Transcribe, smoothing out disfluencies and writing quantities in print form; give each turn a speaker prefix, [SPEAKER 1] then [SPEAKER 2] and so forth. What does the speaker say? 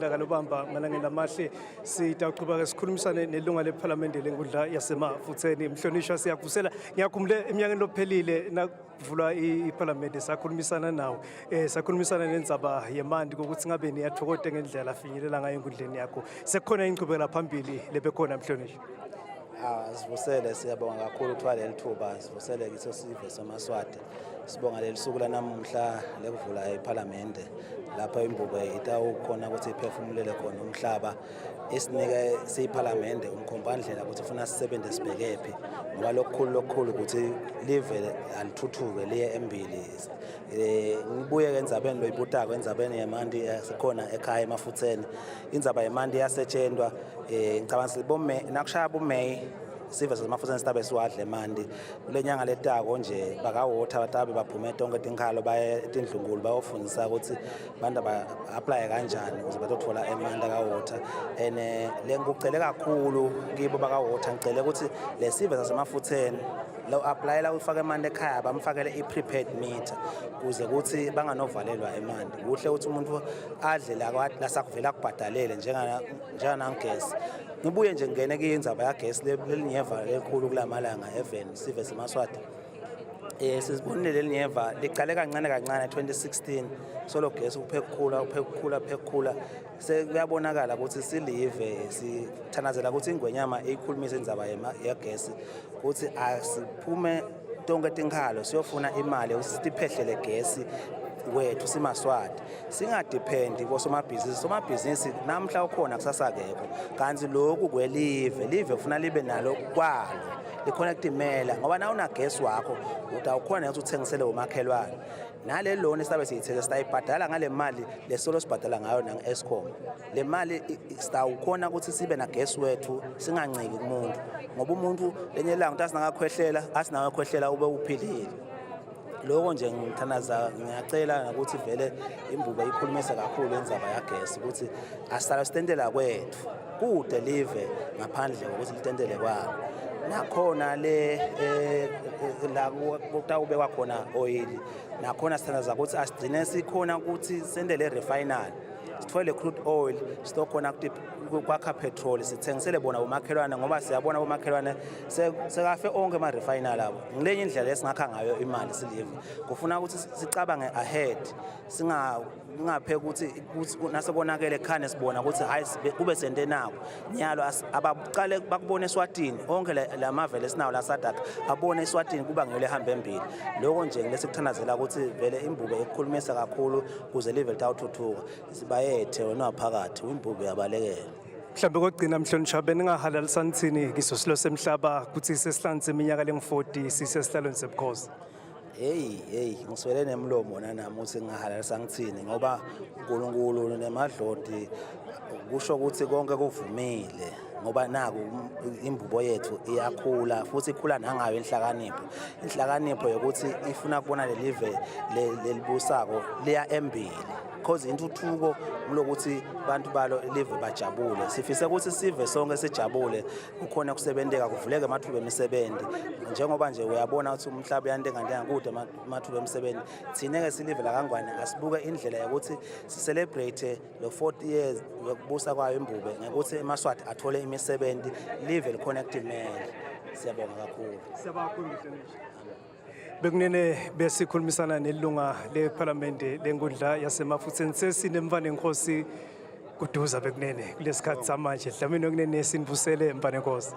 [SPEAKER 1] Lakalobamba malangeni lamahle sitawuchubeka sikhulumisane nelunga lephalamende lenkundla yasemafutheni mhlonishwa siyakuvusela ngiyakhumbula eminyakeni lophelile nakuvulwa iphalamende sakhulumisana nawe eh sakhulumisana nendzaba yemanti kokuthi ngabe niyathokote ngendlela afinyelela ngayo enkundleni yakho sekukhona inchubekela phambili lebekhona mhlonishwa.
[SPEAKER 2] Ah, sivusele siyabonga kakhulu kuthiwa leli thuba sivusele kiso sive samaSwati. Sibonga leli suku lanamuhla lekuvula iphalamende lapho imbube itawukhona ukuthi iphefumulele khona umhlaba isinike siyiphalamende umkhombandlela ukuthi funa sisebenze sibhekephi ngoba lokukhulu lokukhulu ukuthi live alithuthuke liye embili. Eh ngibuye ke endzabeni loyibutako endzabeni yemanti eh, sikhona ekhaya emafutheni. Indzaba yemanti iyasetshentwa eh ngicabanga sibome nakushaya buMay sive sasemafutheni sitabe siwadle emanti kule nyanga letako nje bakawotha batabe baphume tonke tinkhalo baye etindlunkulu bayofundisa ukuthi abantu aba-aplaye kanjani ukuze batothola emanti akawotha and eh, le ngikucele kakhulu kibo bakawotha ngicele ukuthi le sive sasemafutheni lo aplayela ufake emanti ekhaya bamfakele i-prepaid meter kuze kuthi banganovalelwa emanti kuhle ukuthi umuntu adle la lasakuvela kubhadalele njenganangigesi ngibuye nje ngingene kuyo indzaba yagesi lelinyeva lelikhulu kulamalanga even sive semaswati eh sizibonile leli nyeva liqale kancane kancane 2016 solo gesi uphe kukhula uphe kukhula uphe kukhula sekuyabonakala ukuthi silive sithandazela ukuthi ingwenyama iyikhulumise indzaba yagesi ukuthi asiphume tonke tinkhalo siyofuna imali ukuthi sitiphehlele gesi wethu simaswati singadephendi kosomabhizinisi somabhizinisi namhla ukhona kusasa kekho kanti lokhu kwelive live ufuna libe nalo kwalo likhona kutimela ngoba na unagesi wakho utawukhona ukuthi uthengisele umakhelwane nale loan esisabe siyithethe sitayibhadala ngale mali lesolo sibhadala ngayo nange-Eskom le mali sitawukhona ukuthi sibe nagesi wethu singanciki kumuntu ngoba umuntu lenye ilanga ukuthi asinakakhwehlela asinakakhwehlela ube uphilile lokho nje ngithandaza ngiyacela ukuthi vele imbube ikhulumise kakhulu indzaba yagesi ukuthi asala sitentela kwethu kude live ngaphandle kokuthi litentele kwalo nakhona le eh, la kutawubekwa khona oyili nakhona sithandaza ukuthi asigcine sikhona ukuthi sendele refinery sithole crude oil sitokhona kwakha petrol sithengisele bona bomakhelwane ngoba siyabona bomakhelwane sekafe onke ama-refinery abo ngilenye indlela esingakha ngayo imali silive kufuna ukuthi sicabange ahead singa kungaphe ukuthi nasekonakele khane sibona ukuthi hayi kube sente nako nyalo abaqale bakubone eSwatini onke la mavele esinawo la SADC abone eSwatini kuba ngiyole ehambe embili lokho nje ngilesikuthandazela ukuthi vele imbube ekukhulumisa kakhulu kuze live litawuthuthuka sibayethe wena waphakathi imbube yabalekela
[SPEAKER 1] Mhlawumbe kokugcina mhlonishwa beningahalalisani thini kiso silo semhlaba kuthi sesihlanze iminyaka lengu-40 sisesihlalweni sebukhosi.
[SPEAKER 2] Hey hey ngiswele nemlomo nanami ukuthi ngingahalalisa ngithini ngoba uNkulunkulu nemadloti kusho ukuthi konke kuvumile ngoba naku imbubo yethu iyakhula futhi ikhula nangayo inhlakanipho inhlakanipho yokuthi ifuna kubona lelive lelibusako liya embili cause intuthuko kulokuthi bantu balo live bajabule sifise ukuthi sive sonke sijabule kukhona kusebenteka kuvuleke amathuba emisebenzi njengoba nje uyabona ukuthi umhlaba uyantengantenga kude amathuba emisebenzi thina-ke silive lakangwane asibuke indlela yokuthi si-celebrate lo 40 years yokubusa kwayo imbube ngokuthi emaswati athole imisebenzi live likhona kutimele siyabonga kakhulu.
[SPEAKER 1] Siyabonga kakhulu mhlonishwa. Bekunene besikhulumisana nelunga lephalamende lenkundla yasemafutheni sesinemfanenkosi kuduza bekunene kulesikhathi samanje dlamini okunene sinivusele mfanenkosi.